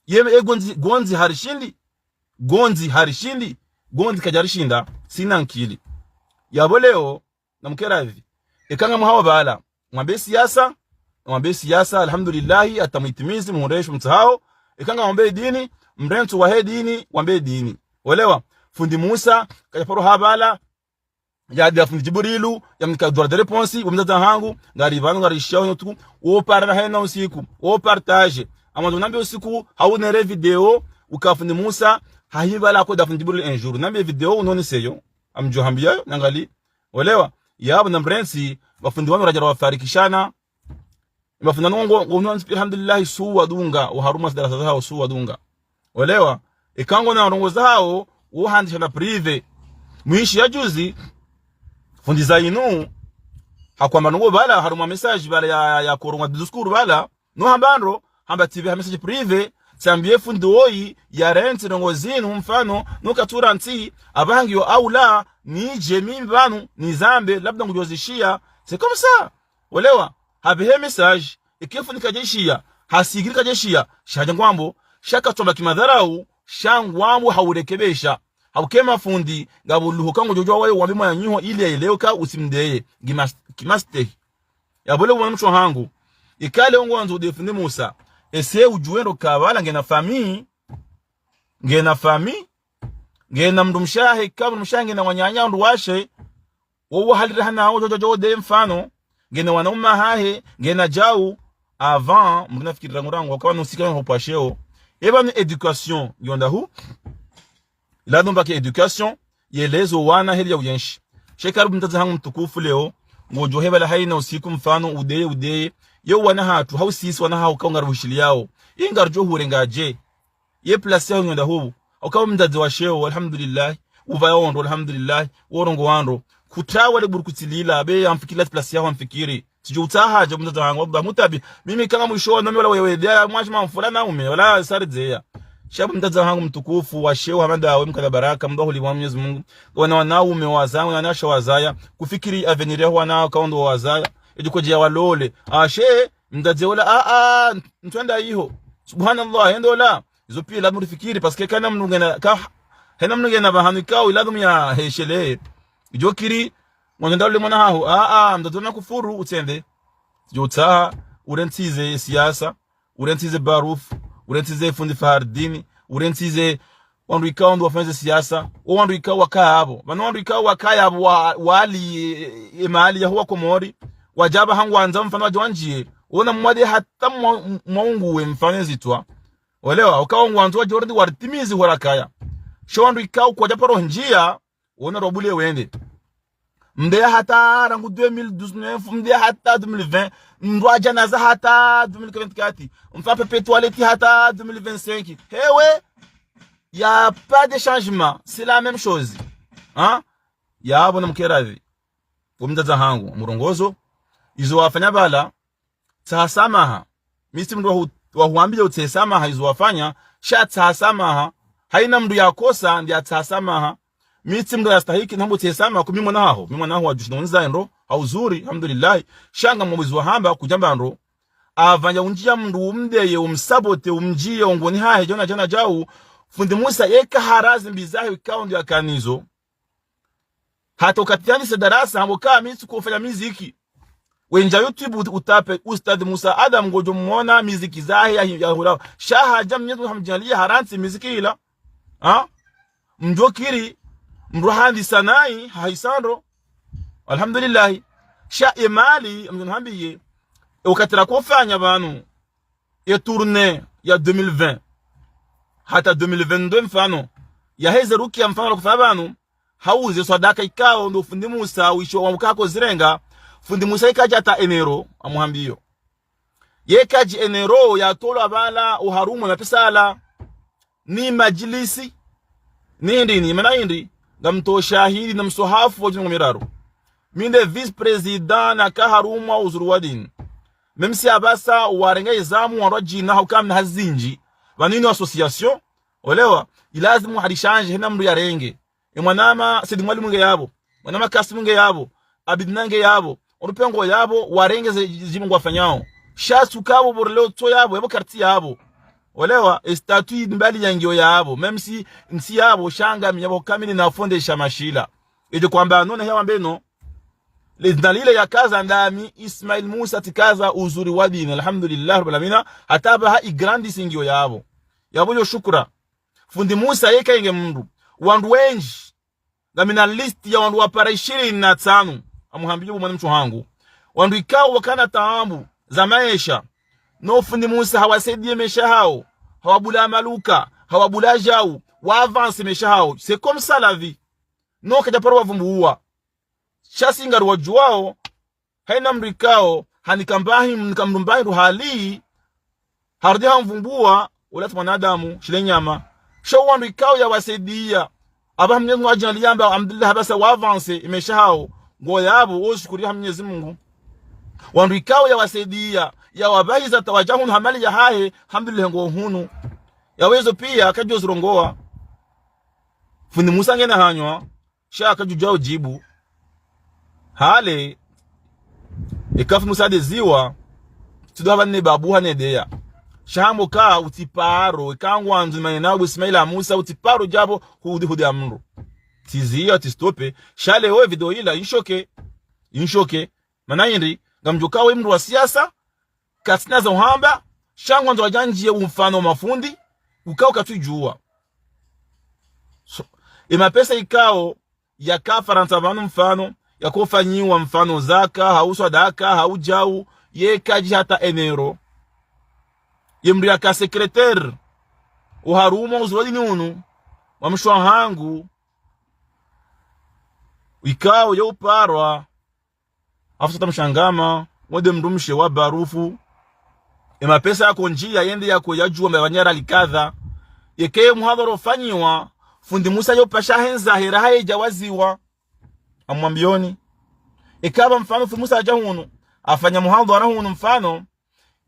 Ye, e gondzi, gondzi harishindi, gondzi harishindi, gondzi kadjarishinda, sina ankili. Yapvo leo, na mkeradhi. Eka ngamhawa pvala. Mwambe siasa, mwambe siasa, alhamdulillahi, hata mwitimizi, muhundre esho mtsahao. Eka ngamwambe dini, mrentsi wahe dini, wambe dini. Olewa, fundi Musa, kadja paro ha pvala, ya dia fundi Djibrilu, ya mnika droit de réponse, wa mdzadze hangu, ngari pvanu, ngari shao nyotu, wo para na hena usiku, wo partage. Amando nambe usiku, haunere video, uka fundi Musa, hahi pvala ko da fundi Djibrilu un jour. Nambe video, unoni seyo, amdjo hambiya, nangali, Olewa, yapvo na mrentsi, mafundi wanu radja rawafarikishana. Mafundi wanu ngo, ngo, ngo, alhamdulillah, suwa dunga, wa harumwa zi darasa zahawo suwa dunga. Olewa, eka ngo na ndrongo zahawo, wo handisha na privé. Mwishi ya juzi, fundi Zainu, hakwamba ndrongo pvala, harumwa message pvala ya, ya, ya koronga discours pvala, no hamba ndro, hamba tsi pve ha message privé, tsambiye fundi woyi, ya rentsi ndrongo zinu mfano, no katsura ntsi, apvaha ngiyo au la, nidje mimi pvanu, nizambe, labda ngudjo zishiya, c'est comme ça. Olewa, hapvehe message, eke fundi kadjeshiya, hasikiri kadjeshiya, sha hadja ngwambo, Sha katsomba kimadharau, sha ngwambo haurekebesha. Hauka emafundi, ngapvo luho ka ngodjo djuwa waye wambe mwananyaho ili yaelewe ka utsi mdeye, ngimas-, kimastehi. Yapvo le mwana mshe wahangu, ikao ngwandzo ude fundi Musa, ese udjuwe ndo ka pvala ngena fami, ngena fami, ngena mdrumshe wahe, ka mdrumshe wahe ngena wananya wandru washe, wowo halira hana wo djo djo djo de mfano, ngena wanaume wahahe, ngena djau, avant, mdru nafikiri rangu rangu, wakawa nusika na hopwasheo. Eba ni éducation, yonda hu, ila nomba ke éducation, yelezo wana heli ya uyenshi. Sha karibu mdzadze hangu mtukufu leo, ngodjo hepvala haina usiku mfano, udeye, udeye, yo wana hatru, hau sisi wana hau kaungaru hushiliyao, ingaru djo hurenga dje, ye place yaho ngonda hu. Hauka mdzadze wa sheo, alhamdulillah. Upvaya wandru, alhamdulillah. Worongowa wandru. Kutrawa le burkutsi lila, be yamfikiri la place yaho yamfikiri. Tsidjo utsaha dje mdzadze hangu, Abdullah Mutabi. Mimi kanga mwisho, nami wala wewe, dia mwashi mamfula na ume, wala sari dzeya. Sha bo mdzadze hangu mtukufu, wa sheo, hamada, we mkala baraka, mdru huli wa Mwenyezi Mungu. Wana wanaume wazaya, wana wanawashe wazaya. Kufikiri avenir yaho wana, kaondo wazaya. Edji kodje ya walole. Ashe, mdzadze ola, a, a, ntwenda iho. Subhanallah, hendo la. Izo pia lazima urifikiri, parce que kana mdru ngena, ka, hena mdru ngena pvahanu ikao, lazima ya heshelee. Idjo kiri, ngwandzo ndalule mwana haho, a, a, mdzadze ona kufuru, utsende. Idjo utsaha, urentsize siasa, urentsize Baruf, urentsize fundi Fahardini, urentsize wandru ikao ndo wafanyeze siasa, o wandru ikao wakaya apvo. Pvanu wandru ikao wakaya apvo wa, wali, e, e, mali yaho wa Komori, wadja pvaha ngwandzo mfano wadje wandjiye. Wona mwade hata mwa, mwaunguwe mfano ezitswa. Welewa, ukao ngwandzo wadje waridi waritimizi hwera kaya. Sho wandru ikao kwadja paro ndjiya, wona robule wende. Mdeya hata rangu deux mille dix-neuf, mdeya hata deux mille vingt, mdru adja naza hata deux mille vingt-quatre, mfa pepe toilette hata deux mille vingt-cinq. Hewe, y a pas de changement, c'est la même chose. Hein? Ya bo na mkeradhi. Bo mdzadze hangu, murongozo. Izo wafanya pvala, tsaha samaha. Mi tsi mdru wa hu-, wa huambia utsahe samaha izo wafanya, sha tsaha samaha. Haina mdru yakosa, ndi atsaha samaha. Mi tsi mdru yastahiki, nambo utsahe samaha, ku mi mwana haho. Mi mwana haho wa djushi na unza ndro, ha uzuri, alhamdulillah. Sha ngamwambizi wahamba, kudjamba ndro. Apvanya undjiya mdru umdeye, umsabote, umdjiye, ongoni hahe, djona, djona, djau. Fundi Musa, yeka harazi mbi zahe, ikao ndo yakanizo. Hata ukati yandise darasa, hambo ka mi tsi kufanya miziki. Wendja YouTube ut-, utape Ustadh Musa Adam ngodjo mwona miziki zahe ya, ya hula. Sha hadja Mwenyezi Mungu hamdjaliya harantsi miziki ila. Ha? Mdjo kiri, mdru handisa nayi, hahisa ndro. Alhamdulillah. Sha emali, mdjo nihambiye. E ukati rakofanya pvanu. E tournée ya deux mille vingt. Hata deux mille vingt-deux mfano. Yaheze rukiya mfano rakofanya pvanu. Hauze swadaka ikao ndo fundi Musa wisho wa mkako zirenga. Fundi Musa ikadja hata enero, amuhambiyo. Yekadji enero yatolwa pvala oharumwa mapesa ala. Ni madjilisi. Ni hindri, ni mana hindri. Ngamtso shahidi na mswahafu wa djingo miraru. Mi nde vice-président naka harumwa uzuri wa dini. Même si apvasa warenga izamu wandru wadjina hauka mna hazi zindji. Pvanu inu association. Olewa, ilazimu hari change hena mdru yarenge. E mwanama Said Mwalimu nge yapvo, mwanama Kassim nge yapvo, Abidina nge yapvo, orupengo yapvo, warenge ze djimbo ngwafanyao. Sha suka pvo borleo tso yapvo, yapvo karti yapvo. Olewa, e statut mbali ya ngiyo yapvo, même si ntsi yapvo, sha ngami yapvo kamili na fondesha mashila. Edjo kwamba nona hewa mbeno, le dzina lile yakaza ndami, Ismail Musa tsikaza uzuri wa dini, alhamdulillah, rabbil alamina, hata pvaha igrandisi ngiyo yapvo. Yapvo yo shukura. Fundi Musa yeka inge mdru. Wandru wendji. Ngamina liste ya wandru wapara ishirini na tsanu. Amuhambiyo bo mwana mshe wahangu. Wandru ikao wakana taabu za maesha. No fundi Musa hawasaidiye maesha hawo. Hawabula maluka. Hawabula djau. Wa avance maesha hawo. C'est comme ça la vie. No kadja paro wavumbuwa. Sha si ngari wadjuwao. Haina mdru ikao, hanika mbahi, nika mdru mbahi ndo hali, harudi hamvumbuwa, ola tsi mwanadamu, shile nyama. Sha wandru ikao yawasaidiya. Apvaha Mwenyezi Mungu adjaliya amba, alhamdulillah, apvasa wa avance, e maesha hawo. Ngo yapvo, wo shukuriya Mwenyezi Mungu. Wandru ikao yawasaidiya, yawapvahiza hata wadja hunu ha mali yahahe, alhamdulillah ngo hunu. Yawezo pia, kadjo zirongowa. Fundi Musa ngena hanywa. Sha kadjudjuwa udjibu. Hale, eka fundi Musa adeziwa, tsi ndo hapva ne babu hane deya. Sha hamba ka utsi paro, eka ngwandzo maneno ya Ismaila Musa, utsi paro djapvo hudi hudi ya mndru. Tsiziya, tsi stope. Sha leo video ila, inshoke. Inshoke. Mana hindri, ngamdjuwa ka we mndru wa siasa, katsina za uhamba, sha ngwandzo wadjandjiye umfano mafundi, ukao katsudjuwa. So, e mapesa ikao, yaka Farantsa pvanu mfano, yakofanyiwa mfano zaka, hau swadaka, hau djau, ye kadji hata enero. Ye mndru yaka secrétaire, oharumwa uzulwa dini unu, wa mshe wahangu, ikao ye uparwa, Hafsata Mshangama, wende mndru mshe wa barufu. E mapesa yako ndjiya yende yako yadjuwa mba pvanyara likadha. Yeka ye muhadhara ufanyiwa, fundi Musa yo pasha hendza hera haye djawaziwa. Amwambiyoni. Eka pva mfano fundi Musa hadja hunu, hafanya muhadhara hunu mfano,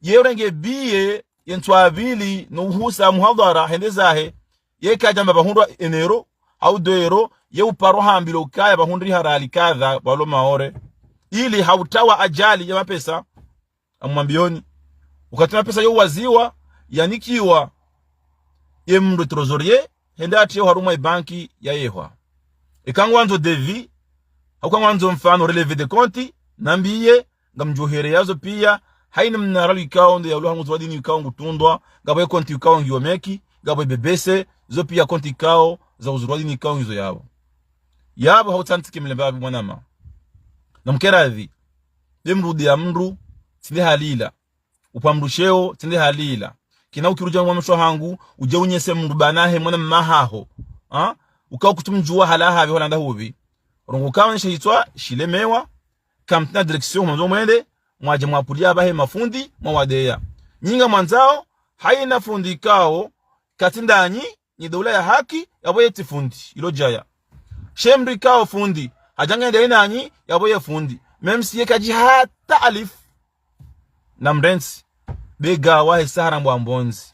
ye urenge biye, ye ntswa pvili, no uhusa muhadhara, hende zahe, ye kadja mba pvahundrwa enero, hau deux euros, ye uparwa hambilwa ukaya pvahundriha riali kadha, pvalo Maore. Ili hautawa ajali ya mapesa, amwambiyoni. Wakati mapesa yo waziwa, yanikiwa, ye mndru trésorier, hende hatriye oharumwa ibanki ya yehwa. Eka ngwandzo devis, hau ka ngwandzo mfano relevé de compte, nambiye, ngamdjohereya zo piya, haina mnara likao ndo ya uluha nguzo wa dini ikao ngutrundwa, ngapvo ye konti ikao ngiyo meki, ngapvo ye B B C, zo piya konti ikao za uzulwa dini ikao ngizo yapvo. Yapvo hautsantsike mle mbapvi mwanama. Namkeradhi, be mndru de ya mndru, tsinde hali ila. Upva mndru sheo, tsinde hali ila. Kina ukirudja mwa mshe wahangu, udje unyese mndru banahe mwana mmahaho. Ha? Ukao kutsumdjuwa hala hapvi, hola nda hupvi. Rongoka wanisha hitswa, shilemewa, kamtsina direction, mwandzo mwende, mwadje mwapvuliya pvahe mafundi, mwawadeya. Nyi ngamwandzao, haina fundi ikao, katsi ndanyi, nyi daula ya haki, yapvo ye tsi fundi, ilo djaya. She mndru ikao fundi, hadja ngende inanyi, yapvo ye fundi. Même si ye kadji hata alif. Namrentsi, be ngawahe sahara mbwa mbondzi.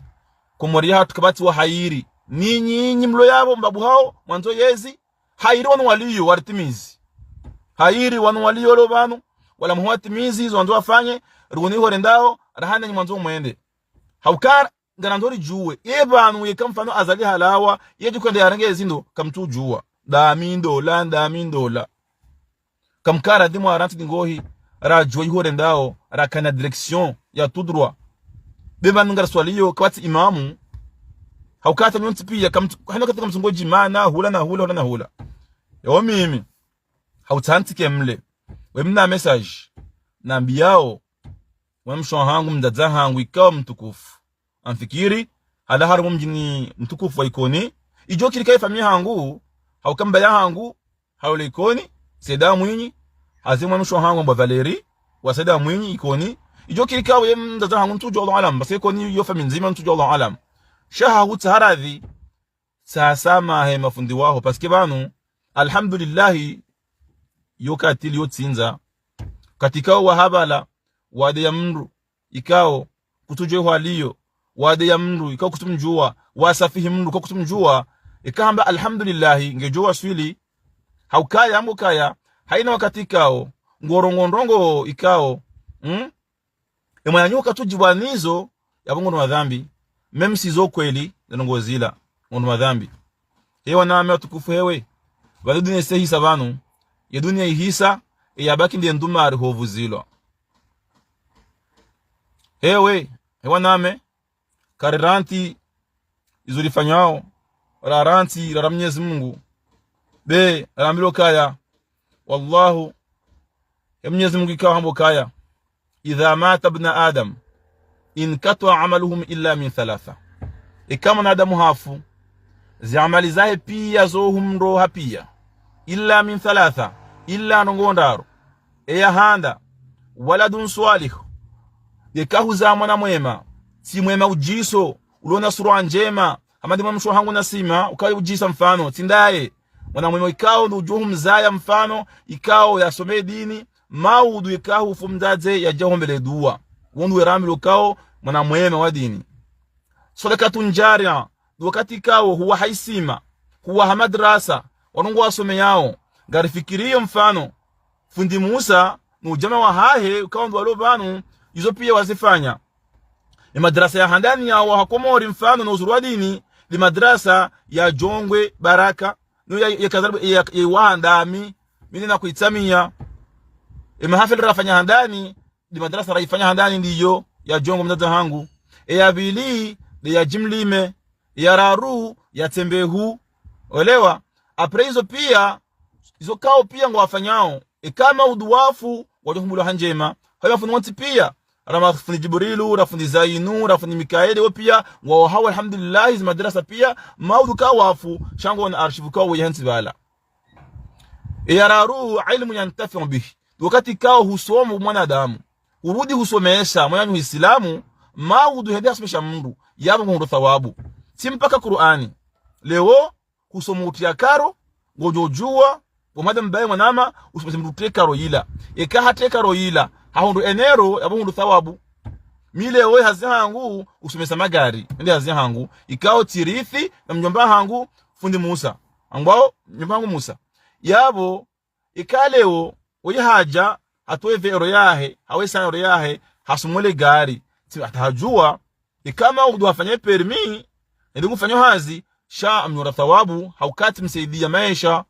Komori yahatru kapvatsi wa hayiri. Ninyi, nyi mlo yapvo mbabu hao, mwandzo yezi, hayiri wanu waliyo, waritimizi. Hayiri wanu waliyo lo pvanu, wala muhu watimizi, izo wandzo wafanye, rihuni ho rendao, rahana nyi mwandzo mwende. Hauka, ngarandzo ridjuwe, ye pvanu yeka mfano Azali halawa, ye djukwenda yarenge zindo, kamtsudjuwa. Ndami ndola, ndami ndola. Kamkaradhi mwarantsi dingohi, radjuwa iho rendao, rakana direction ya tout droit. Be pvanu ngariswaliyo, kapvatsi imamu, hauka hata nyontsi piya, kamtsu-, hano kati kamtsungo djimana, hula na hula, hula na hula. Yo mimi, hautsantsike mle, we mna message, nambiyao, we mshe wahangu, mdzadze hangu, ikao mtukufu. Amfikiri, hala harumwa mdjini mtukufu wa Ikoni. Idjo kiri ka ye famiyi hangu, hauka mbaba hangu, halola Ikoni, Saida Mwinyi, haze mwa mshe wahangu mbwa Valérie, wa Saida Mwinyi, Ikoni. Idjo kiri ka we mdzadze hangu ntsudjuwa Allahu alam, basi Ikoni yo famiyi ndzima ntsudjuwa Allahu alam. Sha hahutsaha radhi, tsasamahe mafundi waho, parce que pvanu, alhamdulillahi, yo katili yo tsindza. Katika wo wahabala, wadeya mndru, ikao, kutsudjuwa hwaliyo, wadeya mndru, ikao kutsumdjuwa, wasafihi mndru, ikao kutsumdjuwa, eka hamba alhamdulillahi, ngedjo waswili, haukaya, hamba ukaya, haina wakati ikao, ngorongo ndrongo ikao, hmm? E mwananyaho katsudjibwa nizo, yapvo ngondro madhambi, même si zo kweli, ndrongo zila, ngondro madhambi. He waname watukufu hewe, pvale dunia isehisa pvanu, ye dunia ihisa, e yabaki nde ndumari hovuzilwa. Hewe, he waname, karirantsi izo rifanyao, rarantsi rara Mwenyezi Mungu. Be, rarambilwa ukaya, wallahu, he Mwenyezi Mungu ikao hamba ukaya, إذا مات ابن آدم انقطع عمله إلا من ثلاثة. Eka mwanadamu hafu, ze amali zahe piya zo humroha piya. إلا من ثلاثة, ila ndrongo ndraru. Eya handa, ولد صالح, yeka huzaa mwana mwema, tsi mwema udjiso, ulona sura ndjema, hama nde mwa mshe wahangu Nasima, ukao udjisa mfano, tsi ndaye. Mwana mwema ikao ndo udjo humzaya mfano, ikao yasome dini, maudu ikao hufu mdzadze yadja hombele dua. Wo ndo werambilwa ukao, mwana mwema wa dini. صدقة جارية, ndo wakati ikao huwaha isima, huwaha madrasa, wandru ngwasomeyao, ngarifikiriyo mfano, fundi Musa, no udjamaa wahahe, ukao ndo walo pvanu, izo piya wazifanya. Ye madrasa ya handani ya waha Komori mfano no Uzuri wa Dini, nde madrasa ya Djongwe Baraka, no ya, ya Kazari, ya, ya waha ndami, mi nina kuitsamia. Ye mahafali rafanya handani, nde madrasa raifanya handani ndiyo, ya Djongwe mdzadze hangu. Ye ya pvili, nde ya Djimlime, ye ya raru, ya Tsembehu. Olewa, après izo pia, izo kao pia ngwafanyao. Eka maudu wafu, wadjo humbulwa ha ndjema. Hayo mafundi wontsi pia, ra mafundi Djibrilu, ra fundi Zainu, ra fundi Mikaeli, wo pia, ngwao hawo alhamdulillah, ze madrasa pia, maudu kao wafu, sha ngwao na arshivu kao weye hantsi pvala. Ye ya raru, ilmu yantafiu bihi. Wakati kao husoma mwanadamu. Urudi husomesa, mwanadamu Islamu, maudu hende hasomesa mndru, yapvo nguhundro thawabu. Tsi mpaka Kur'ani. Leo, husoma utria karo, ngodjo djuwa, wo mwanadamu mbaye mwanama, usomesa mndru utrie karo yila. Eka hatrie karo yila, hahundru enero, yapvo nguhundro thawabu. Mi leo ye hazi hangu, usomesa magari, nde hazi hangu, ikao tsirithi, na mdjomba hangu, fundi Musa. Ngwao, mdjomba hangu Musa. Yapvo, eka leo, oye hadja, hatowe vingt euros yahe, hawe cent euros yahe, hasomwe le gari. Tsi hata hadjuwa, eka maudu hafanye permis, nde ngufanyo hazi, sha amnyora thawabu, ha ukati msaidia maesha.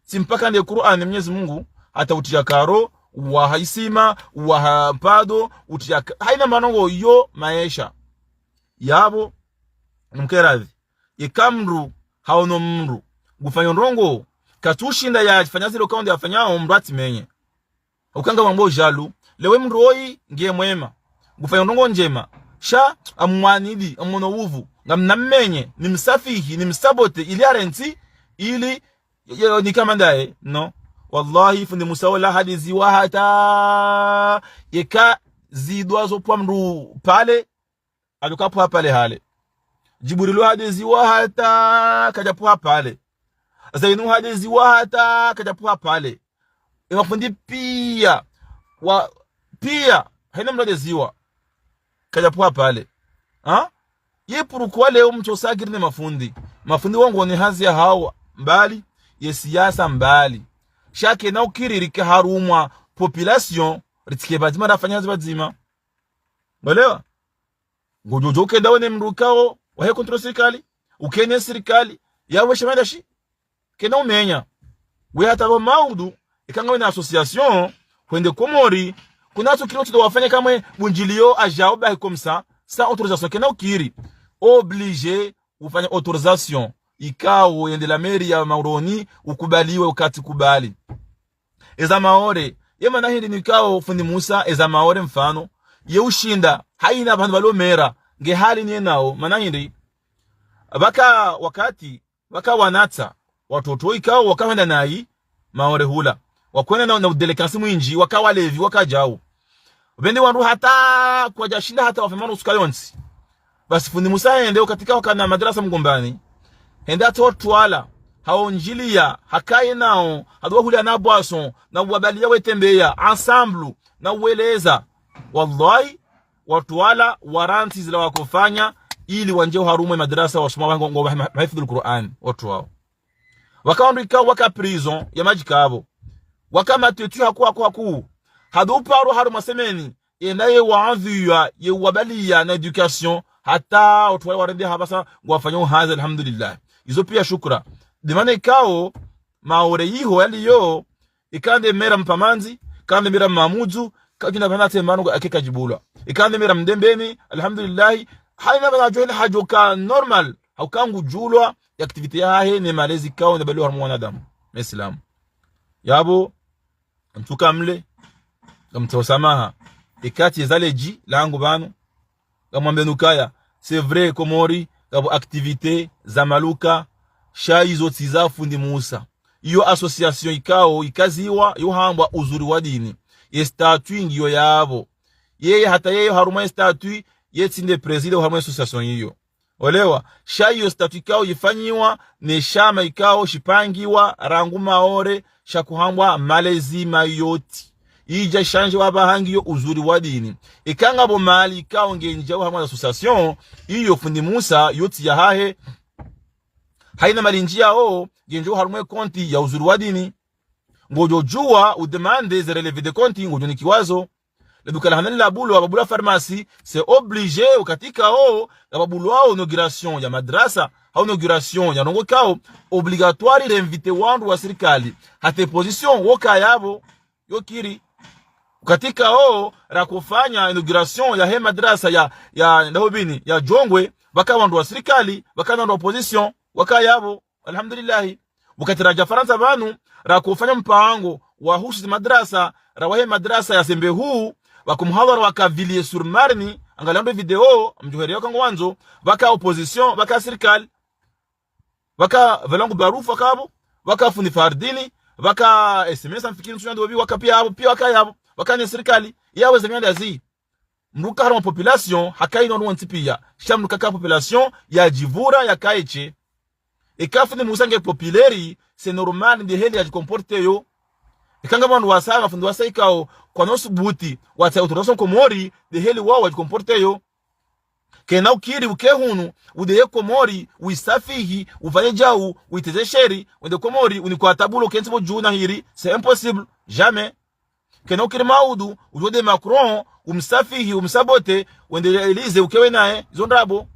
Tsi mpaka nde Kur'ani Mwenyezi Mungu, hata utria karo, uwaha isima, uwaha mpado, utria ka-, haina manongo yo maesha. Yapvo, mkeradhi. Eka mndru, haono mndru, ngufanyo ndrongo, katsushinda yafanya zilo kao nde yafanyao mndru atsimenye. Uka ngwambo jaloux, leo ye mndru oyi nge mwema. Ngufanyo ndrongo ndjema. Sha, amwanidi, amono uvu, ngamna mmenye, nimsafihi, nimsabote, ili arentsi, ili, yo, yo, ni kama ndaye, no. Wallahi, fundi Musa ola hadeziwa hata, yeka zidwa zo pvwa mndru pale, alo kapvwa pale hale. Djibrilu hadeziwa hata kadjapvwa pale. Zainu hadeziwa hata kadjapvwa pale. Ye mafundi pia, wa, pia, haina mndru hadeziwa kadjapvwa pale. Ha? Ye pourquoi leo mtso sagiri ne mafundi? Mafundi wangu wone hazi ya hawo mbali, ye siasa mbali. Sha kena ukiri rike harumwa population, ritsike pvadzima rafanya hazi pvadzima. Mwelewa? Ngodjo djo ukenda wone mndru kao, wahe contre sirikali, ukene sirikali, yawe shemenda shi, kena umenya. We hata pvo maudu, eka ngawe na association, hwende Komori, kuna tsu kiri utsi ndo wafanye kamwe bundjilio adjao bahi comme ça, sans autorisation, kena ukiri. Obligé, ufanye autorisation, ikao yende la mairie ya Moroni, ukubaliwe ukatsi kubali. Eza Maore, ye mana hindri nikao fundi Musa, eza Maore mfano, ye ushinda, haina pvanu pvalo mera, nge hali niye nao, mana hindri, pvaka wakati, pvaka wanatsa, watoto ikao, wakahwenda nayi, Maore hula. Wakwenda na, na udélinquance mwindji, waka walevi, waka djau. Pvende wandru hata kwadjashinda hata wafemano usuka yontsi. Basi fundi Musa hende, wakati kao kana madrasa Mgombani. Hende hata watwala, haondjilia, hakaye nao, hadu wahulia na boisson, na uwabaliya wetembeya, ensemble, na uweleza. Wallahi, watwala, warantsi zila wakofanya, ili wandje harumwa madrasa wasoma wango, ngo, ma-, mahifadhul Qur'an, watru wao. Waka wandru ikao waka prison ya madji kabo. Waka matwetu haku, haku, haku. Hadu paro harumwa semaine, yenda ye waadhiya, ye wabaliya na éducation, hata watru wale warende hapvasa, ngwafanyao hazi, alhamdulillah. Izo pia shukra. Nde mana ikao, Maore yiho yaliyo, ikande mera Mpamanzi, ikande mera Mamudzu, kadjina pvana tsemano ake kadjibulwa. Ikande mera Mdembeni, alhamdulillah, haina pvana djo hende hadjoka normal, hauka ngudjulwa, ye activité yahahe, ne malezi kao, ne baliwa harumwa wanadamu. Mesilamu. Yapvo, ntsuka mle, ngamtsaho samaha. Ikati yeza ledji, langu pvanu, ngamwambe nukaya, c'est vrai, Komori, ngapvo activité, za maluka, sha izo tsi za fundi Musa. Iyo association ikao, ikaziwa, yo hambwa Uzuri wa Dini. Ye statut ngiyo yapvo. Yeye hata yeye harumwa ye statut, ye tsi nde président harumwa ye association iyo. Olewa, sha iyo statut ikao yifanyiwa, ne shama ikao shipangiwa, rangu Maore, sha kuhambwa Malezi Mayotte. Idja shandje wapvaha ngiyo Uzuri wa Dini. Ika ngapvo mali ikao ngendjao harumwa association, iyo fundi Musa, yo tsi yahahe. Haina mali ndjiyao, ngendjao harumwa ye konti ya Uzuri wa Dini. Ngodjo djuwa, udemande ze relevé de konti, ngodjo nikiwazo. Le duka la hanani labulwa, babulwa pharmacie, c'est obligé, wakati kao, ngapvabulwao inauguration ya madrasa, hau inauguration ya ndrongoo kao, obligatoire, réinviter wandru wa sirikali. Hata opposition, woka yapvo, yokiri. Wakati kao, rakofanya inauguration yahe madrasa ya, ya, ndahobini, ya Djongwe, pvaka wandru wa sirikali, pvaka wandru wa opposition, waka yapvo. Alhamdulillahi. Wakati radja Farantsa pvanu, rakofanya mpango wa husu zi madrasa, rawahe madrasa ya Sembehu, pvaka muhadhara wa Villiers-sur-Marne, angalia ndo video, mdjuheri yaka ngwandzo, pvaka opposition, pvaka sirikali, pvaka Valangu Barufu wakapvo, pvaka fundi Fardini, pvaka S M S amfikiri nsunya ndovi, waka pia yapvo, pia waka yapvo, pvaka ne sirikali, yawe zamianda zi. Mdru ka harumwa population, hakaina wandru wontsi pia. Sha mdru kaka population, yadjivura, yakaeshe. Eka fundi Musa nge populaire, c'est normal, nde heli yadjicomporte yo. Eka ngapvo wandru wasaya, fundi wasaya ikao, kwana usubuti, watsaha autorisation Komori, nde heli wao wadjicomporte yo. Kena ukiri uke hunu, udeye Komori, uisafihi, ufanye djau, uiteze sheri, wende Komori, unikwa tabulo, kentsi pvo dju na hiri, c'est impossible, jamais. Kena ukiri maudu, udjo de Macron, umsafihi, umsabote, wende Élysée, ukewe naye, izo ndrabo.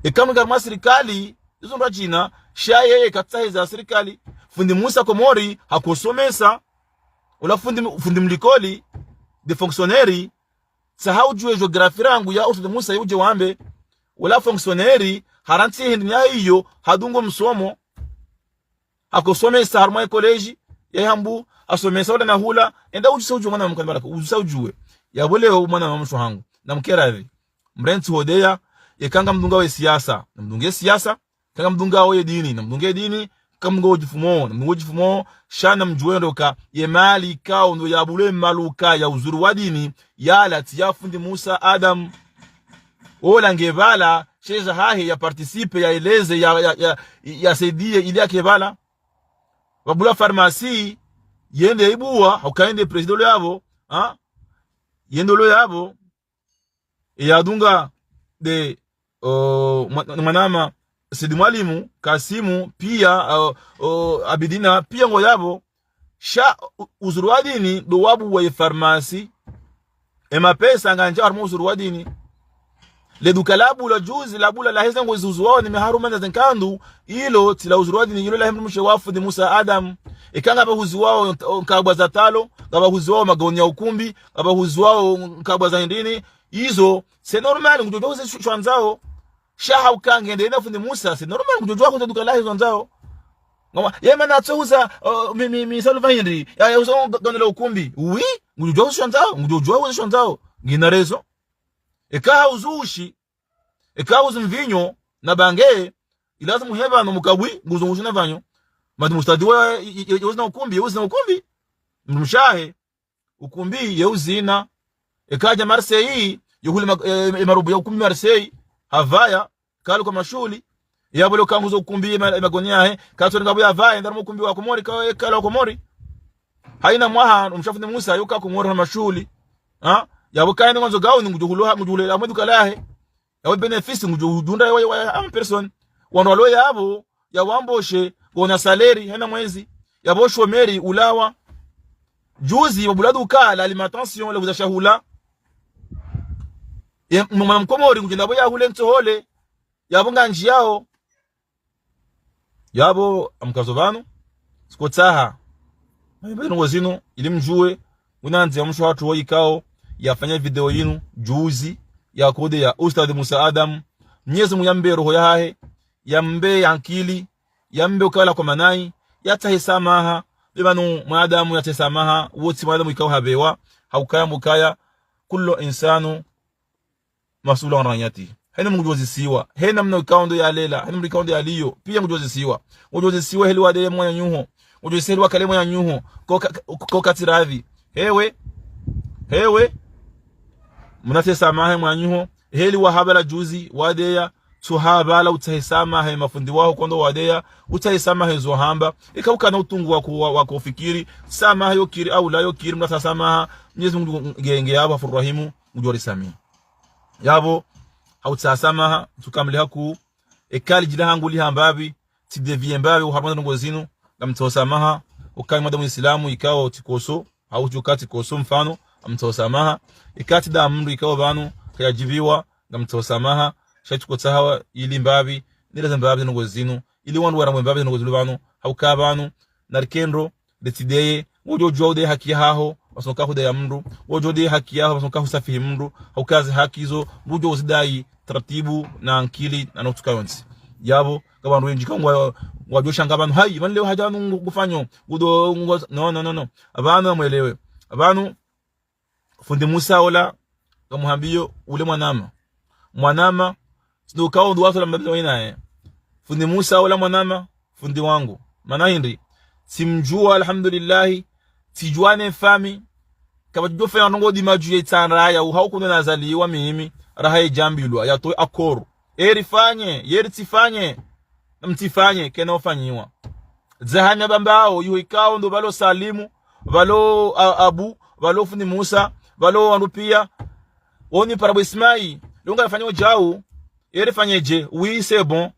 Eka mdru nge harumwa sirikali, izo ndra djina, sha yeye katsaha eza sirikali. Fundi Musa Komori, hakosomesa, ula fundi, fundi mlikoli, de fonctionnaire, tsaha udjuwe géographie rangu ya Ustadh Musa yudje wambe, ula fonctionnaire, harantsi hindri nya iyo, hadungo msomo, hakosomesa harumwa ye collège, ya Hambu, hasomesa ula na hula, enda udjuse udjuwe mwana mkani baraka, udjuse udjuwe. Yapvo leo mwana wa msho hangu, na mkeradhi. Mrentsi hodeya, yeka ngamdungao ye siasa, namdunge siasa, eka ngamdungao ye dini, namdunge dini, eka ngamdungao djifumo, namdunge djifumo, sha namdjuwe ndo ka, ye mali kao ndo yabulwe maluka ya uzuri wa dini, yala tsi ya fundi Musa Adam. Ola nge pvala, sheza hahe ya participe, ya eleze, ya, ya, ya, ya saidie, ili yake pvala. Babulwa pharmacie, yende ibuwa, hauka yende président lo yapvo, ha? Yende lo yapvo, yadunga de, o, mwa-, mwanama, Sidi Mwalimu, Kasimu, pia, o, o, Abidina, pia ngo yapvo, sha u-, uzuri wa dini, ndo wabuwa ye pharmacie, e mapesa ngandjao harumwa uzuri wa dini. Le duka labulwa juzi, labulwa laheze ngo ziuzuwao ne miharuma na zenkandu, ilo tsi la uzuri wa dini, ilo lahe mdrumshe wa fundi Musa Adam. Eka ngapvahuziwao nk-, nkabwa za talo, ngapvahuziwao magauni ya ukumbi, ngapvahuziwao nkabwa za hindrini, izo, c'est normal, ngudjodjuwa huze sho-, shwandzao. Sha hauka ngende na fundi Musa, c'est normal, ngudjodjuwa huze duka lahe shwandzao. Ngama, ye mana atsohuza, o, mi, mi, mi, salu va hindri, ya, ya huza ga-, gauni la ukumbi. Oui, ngudjodjuwa huze shwandzao, ngudjodjuwa huze shwandzao. Ngina raison. Eka hauzushi, eka hauzi mvinyo, na bange, ilazimu hepvanu mukawi, nguzo nguzo na pvanyo. Madi mustadi wa, i, i, i, uzina ukumbi, uzina ukumbi. Mdrumshe wahe, ukumbi, ye uzina. Eka hadja Marseille, ye hule ma-, e, e, marubu ya ukumbi Marseille, hapvaya, kalu kwa mashuhuli. Yapvo leo kanguzo ukumbi, e ma-, e magauni yahe, katso ngapvo yapvaya, ndarumwa ukumbi wa Komori, ka, e, kala wa Komori. Haina mwaha, umshe fundi Musa, yuka Komori na mashuhuli. Ha? Yapvo kaende ngwandzo gauni, ngudjo huloha, ngudjo hulela, mwe duka lahe. Yawe bénéfice ngudjo udjunda yawe, yawe, en personne. Wandru walo yapvo, ya wamboshe, ngona salaire, hena mwezi. Yapvo shomeri, ulawa. Juzi, babulwa duka, la alimentation, la huza shahula. Ye, mwana mkomori, ngudjenda pvo yahule ntsohole. Yapvo ngandjiyao. Yapvo, amkazo pvanu, tsikotsaha. Maiba ndrongoo zinu, ili mdjuwe, unandzi ya msho hatru wo ikao, yafanya video yinu, juzi, ya kodeya Ustadh Musa Adam, Mnyezi Mungu yambe roho yahahe, yambe ankili, yambe ukaya la kwa manai, yatsahe samaha, be pvanu mwanadamu yatsahe samaha, wontsi mwanadamu ikao habewa, haukaya mukaya, kullu insanu, mas'ulun an ra'iyatihi. Hena mdru ngudjo uzisiwa. Hena mna ikao ndo yalela. Hena mna ikao ndo yaliyo. Pia ngudjo uzisiwa. Ngudjo uzisiwa heli wadeye mwananyuho. Ngudjo uzisiwa heli wakale mwananyuho. Ko ka-, ko katsi radhi. Hewe. Hewe. Mna tsahe samaha mwananyuho. Heli wahabala juzi, wadeya. Tsuhabala utsahe samaha mafundi waho kondo wadeya. Utsahe samaha zo hamba. Ika ukana utungu wa ku-, wa, wa kufikiri. Samaha yokiri, au la yokiri, mna tsaha samaha. Mnyezi Mungu nge, nge yapvo ghafuru rahimu. Ngudjo risamihi. Yapvo, hautsaha samaha, tsukamili haku, ekali djila hangu lihamba pvi, tsi deviye mbapvi, uharumwa ndrongoo zinu, ngamtsaho samaha, ukaya mwanadamu Muislamu, ikao tsikoso, hau djuka tsikoso mfano, ngamtsaho samaha. Ikao tsi nda mndru ikao pvanu kayadjiviwa, ngamtsaho samaha. Sha tsi kotsaha ili mbapvi, nileze mbapvi ndrongoo zinu, ili wandru warambwe mbapvi ndrongoo zinu pvanu, hauka pvanu, narikendro, ritsideye, ngodjo djuwa udaye haki yahaho, pvasina uka hudaya mndru, ngodjo udaye haki yaho, pvasina uka husafihi mndru, hauka ze haki zo, ngudjo uzidai taratibu, na ankili, na notsuka yontsi. Yapvo, ka wandru wendji ka ngwa, ngwadjo shanga pvanu, hayi, pvanu leo hadja pvanu ngu-, ngufanyo, ngudo, ngu-, no, no, no, no. Pvanu namwelewe. Pvanu, fundi Musa ola, ngamuhambiyo ule mwanama. Mwanama, tsi ndo ukao ndo wasola mbapvi za wina, eh. Fundi Musa ola mwanama, fundi wangu. Mana hindri, tsimdjuwa, alhamdulillahi, tsidjuwa ne fami, kapvatsi djo fanya ndrongoo ndima dju ye itsandra ya, uhau kuno nazaliwa mimi, raha yedjambilwa, yatowe accord. Eri fanye, yeri tsifanye, mtsifanye, kena ufanyiwa. Ze hanya bambao, iho ikao ndo pvalo Salimu, pvalo A-, Abu, pvalo fundi Musa, pvalo wandru pia, woni parabo Ismail, longa fanya udjau, yeri fanye dje, oui, c'est bon.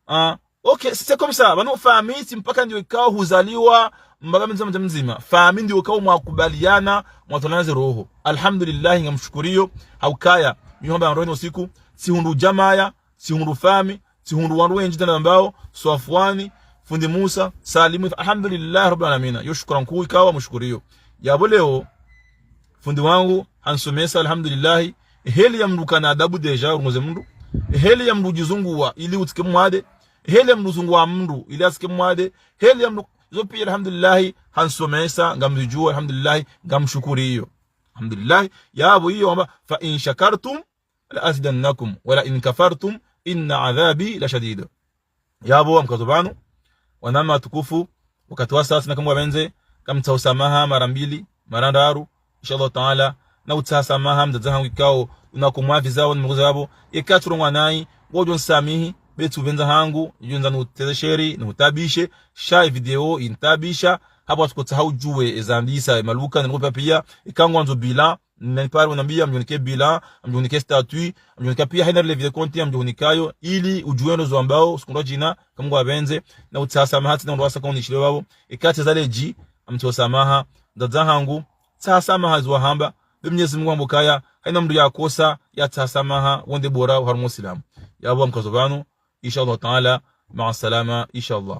Ah, ok, c'est comme ça. Pvanu fami tsi mpaka ndiyo ikao huzaliwa, mbaba mdzima, mdzima, mdzima. Fami ndiyo ikao mwakubaliana, mwatolana ze roho. Alhamdulillahi, ngamshukuriyo, haukaya, mi hamba ndrongoo inu usiku, tsihundru djamaya, tsihundru fami, tsihundru wandru wendji tsena pvambao, Swafwani, fundi Musa, Salimu, alhamdulillahi rabbil alamina. Yo shukura nkuu ikao mshukuriyo. Yapvo leo, fundi wangu, hansomesa, alhamdulillahi, heli ya mndru kana adabu déjà, urungoze mndru, heli ya mndru udjizunguwa, ili utsike mwade, heli ya mndru zunguwa mndru, ili atsike mwade, heli ya mndru, izo pia, alhamdulillahi, hansomesa, ngamzidjuwa, alhamdulillahi, ngamshukuriyo. Alhamdulillahi, yapvo iyo wamba, فإن شكرتم لأزيدنكم ولئن كفرتم إن عذابي لشديد. Yapvo wamkazo pvanu, wanama watukufu, wakati wa sasa na kamwa pvendze, ngamtsaho samaha mara mbili, mara ndraru, inshallah taala, na utsaha samaha mdzadze hangu ikao, unakumwaviza wani mruza yapvo, yeka tsi rongowa nayi, ngodjo nsamihi, be tsi upvendza hangu, ngodjo ndza nuteze sheri, nutabishe, sha ye video, intabisha, hapvo atsukotsaha udjuwe, ezandisa, emaluka, nilikuwa pia, ikao ngwandzo bila, nani pare wanambia, mdjunike bilan, mdjunike statut, mdjunike pia haina relevés de compte, mdjunikayo, ili udjuwe ndo zo wambao, usiku ndo djina, kamwa pvendze, na utsaha samaha, tsina ndo wasa kaunishile wapvo, ikao tsi zaledji, amtsaho samaha, mdzadze hangu, tsaha samaha zo wahamba, be Mwenyezi Mungu hamba ukaya, haina mndru yakosa, yatsaha samaha, wo nde bora, harumwa Usilamu. Yapvo wamkazo pvanu, inshallah taala, مع السلامة, inshallah.